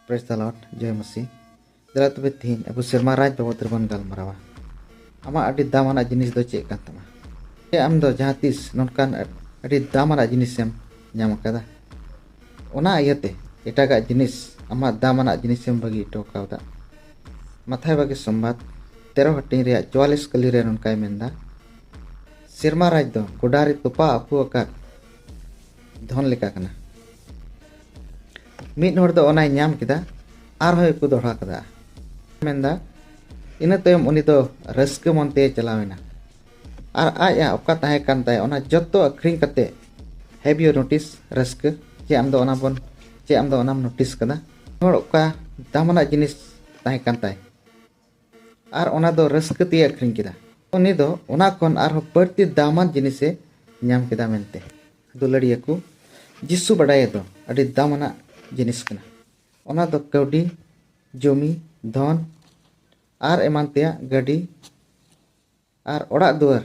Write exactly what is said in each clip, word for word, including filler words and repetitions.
Praise the Lord, ᱡᱚᱭ ᱢᱟᱥᱤ᱾ ᱫᱮᱞᱟ ᱛᱚᱵᱮ ᱛᱤᱦᱤᱧ ᱟᱵᱚ ᱥᱮᱨᱢᱟ ᱨᱟᱡᱽ ᱵᱟᱵᱚᱫ ᱨᱮᱵᱚᱱ ᱜᱟᱞᱢᱟᱨᱟᱣᱟ᱾ ᱟᱢᱟᱜ ᱟᱹᱰᱤ ᱫᱟᱢᱟᱱᱟᱜ ᱡᱤᱱᱤᱥ ᱫᱚ ᱪᱮᱫ ᱠᱟᱱ ᱛᱟᱢᱟ? ᱪᱮ ᱟᱢ ᱫᱚ ᱡᱟᱦᱟᱸ ᱛᱤᱥ ᱱᱚᱝᱠᱟᱱ ᱟᱹᱰᱤ ᱫᱟᱢᱟᱱᱟᱜ ᱡᱤᱱᱤᱥᱮᱢ ᱧᱟᱢ ᱟᱠᱟᱫᱟ? ᱚᱱᱟ ᱤᱭᱟᱹᱛᱮ ᱮᱴᱟᱜᱟᱜ ᱡᱤᱱᱤᱥ ᱟᱢᱟᱜ ᱫᱟᱢᱟᱱᱟᱜ ᱡᱤᱱᱤᱥᱮᱢ ᱵᱟᱹᱜᱤ ᱦᱚᱴᱚ ᱠᱟᱣᱫᱟ? ᱢᱟᱛᱷᱟᱭ ᱵᱟᱜᱮ ᱥᱚᱢᱵᱟᱫ ᱛᱮᱨᱚ ᱦᱟᱹᱴᱤᱧ ᱨᱮᱭᱟᱜ ᱪᱩᱣᱟᱞᱤᱥ ᱠᱟᱹᱞᱤ ᱨᱮ ᱱᱚᱝᱠᱟᱭ ᱢᱮᱱᱫᱟ, ᱥᱮᱨᱢᱟ ᱨᱟᱡᱽ ᱫᱚ ᱜᱚᱰᱟ ᱨᱮ ᱛᱚᱯᱟ ᱩᱠᱩ ᱟᱠᱟᱫ ᱫᱷᱚᱱ ᱞᱮᱠᱟ ᱠᱟᱱᱟ᱾ ᱢᱤᱫ ᱦᱚᱲ ᱫᱚ ᱚᱱᱟᱭ ᱧᱟᱢ ᱠᱮᱫᱟ, ᱟᱨᱦᱚᱸᱭ ᱩᱠᱩ ᱫᱚᱦᱲᱟ ᱠᱟᱫᱟ᱾ ᱢᱮᱱᱫᱟ, ᱤᱱᱟᱹ ᱛᱟᱭᱚᱢ ᱩᱱᱤ ᱫᱚ ᱨᱟᱹᱥᱠᱟᱹ ᱢᱚᱱ ᱛᱮᱭ ᱪᱟᱞᱟᱣ ᱮᱱᱟ ᱟᱨ ᱟᱡᱟᱜ ᱚᱠᱟ ᱛᱟᱦᱮᱸ ᱠᱟᱱ ᱛᱟᱭ ᱚᱱᱟ ᱡᱚᱛᱚ ᱟᱹᱠᱷᱨᱤᱧ ᱠᱟᱛᱮ, have you notice, ᱨᱟᱹᱥᱠᱟᱹ, ᱪᱮ ᱟᱢ ᱫᱚ ᱚᱱᱟ ᱵᱚᱱ ᱪᱮ ᱟᱢ ᱫᱚ ᱚᱱᱟᱢ ᱱᱳᱴᱤᱥ ᱠᱟᱫᱟ? ᱦᱚᱲ ᱚᱠᱟ ᱫᱟᱢᱟᱱᱟᱜ ᱡᱤᱱᱤᱥ ᱛᱟᱦᱮᱸ ᱠᱟᱱ ᱛᱟᱭ ᱟᱨ ᱚᱱᱟ ᱫᱚ ᱨᱟᱹᱥᱠᱟᱹ ᱛᱮᱭ ᱟᱹᱠᱷᱨᱤᱧ ᱠᱮᱫᱟ᱾ ᱩᱱᱤ ᱫᱚ ᱚᱱᱟ ᱠᱷᱚᱱ ᱟᱨᱦᱚᱸ ᱵᱟᱹᱲᱛᱤ ᱫᱟᱢᱟᱱ ᱡᱤᱱᱤᱥᱮ ᱧᱟᱢ ᱠᱮᱫᱟ ᱢᱮᱱᱛᱮ᱾ ᱫᱩᱞᱟᱹᱲᱤᱭᱟᱹ ᱠᱚ, ᱡᱤᱥᱩ ᱵᱟᱰᱟᱭ ᱫᱚ ᱟᱹᱰᱤ ᱫᱟᱢᱟᱱᱟᱜ ᱡᱤᱱᱤᱥ ᱠᱟᱱᱟ᱾ ᱚᱱᱟ ᱫᱚ ᱠᱟᱹᱣᱰᱤ, ᱡᱚᱢᱤ, ᱫᱷᱚᱱ ᱟᱨ ᱮᱢᱟᱱ ᱛᱮᱭᱟᱜ, ᱜᱟᱹᱰᱤ ᱟᱨ ᱚᱲᱟᱜ ᱫᱩᱣᱟᱹᱨ,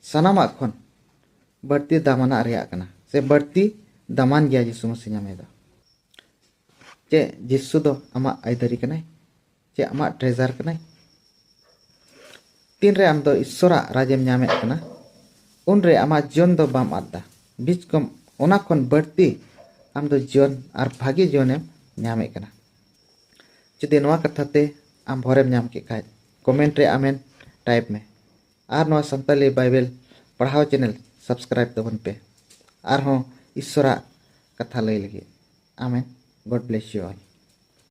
ᱥᱟᱱᱟᱢᱟᱜ ᱠᱷᱚᱱ ᱵᱟᱹᱲᱛᱤ ᱫᱟᱢᱟᱱᱟᱜ ᱨᱮᱭᱟᱜ ᱠᱟᱱᱟ, ᱥᱮ ᱵᱟᱹᱲᱛᱤ ᱫᱟᱢᱟᱱ ᱜᱮᱭᱟ ᱡᱤᱥᱩ ᱢᱟᱥᱤ ᱧᱟᱢᱮ ᱫᱚ᱾ ᱪᱮᱫ ᱡᱤᱥᱩ ᱫᱚ ᱟᱢᱟᱜ ᱟᱹᱭᱫᱟᱹᱨᱤ ᱠᱟᱱᱟᱭ? ᱪᱮ ᱟᱢᱟᱜ ᱴᱨᱮᱡᱟᱨ ᱠᱟᱱᱟᱭ? ᱛᱤᱱᱨᱮ ᱟᱢ ᱫᱚ ᱤᱥᱥᱚᱨᱟᱜ ᱨᱟᱡᱽ ᱮᱢ ᱧᱟᱢᱮᱫ ᱠᱟᱱᱟ, ᱩᱱᱨᱮ ᱟᱢᱟᱜ ᱡᱤᱭᱚᱱ ᱫᱚ ᱵᱟᱢ ᱟᱫ ᱫᱟ᱾ ᱵᱤᱪᱠᱚᱢ ᱚᱱᱟ ᱠᱷᱚᱱ ᱵᱟᱹᱲᱛᱤ ᱟᱢ ᱫᱚ ᱡᱤᱭᱚᱱ ᱟᱨ ᱵᱷᱟᱜᱮ ᱡᱤᱭᱚᱱᱮᱢ ᱧᱟᱢᱮᱫ ᱠᱟᱱᱟ᱾ ᱡᱩᱫᱤ ᱱᱚᱣᱟ ᱠᱟᱛᱷᱟ ᱛᱮ ᱟᱢ ᱵᱷᱚᱨᱮᱢ ᱧᱟᱢ ᱠᱮᱫ ᱠᱷᱟᱡ, ᱠᱚᱢᱮᱱᱴ ᱨᱮ ᱟᱢᱮᱱ ᱴᱟᱭᱤᱯ ᱢᱮ᱾ ᱟᱨ ᱱᱚᱣᱟ ᱥᱟᱱᱛᱟᱞᱤ ᱵᱟᱭᱵᱮᱞ ᱯᱟᱲᱦᱟᱣ ᱪᱮᱱᱮᱞ ᱥᱟᱵᱥᱠᱨᱟᱭᱤᱵ ᱛᱟᱵᱚᱱ ᱯᱮ᱾ ᱟᱨᱦᱚᱸ ᱤᱥᱥᱚᱨᱟᱜ ᱠᱟᱛᱷᱟ ᱞᱟᱹᱭ ᱞᱟᱹᱜᱤᱫ᱾ ᱟᱢᱮᱱ᱾ God bless you all.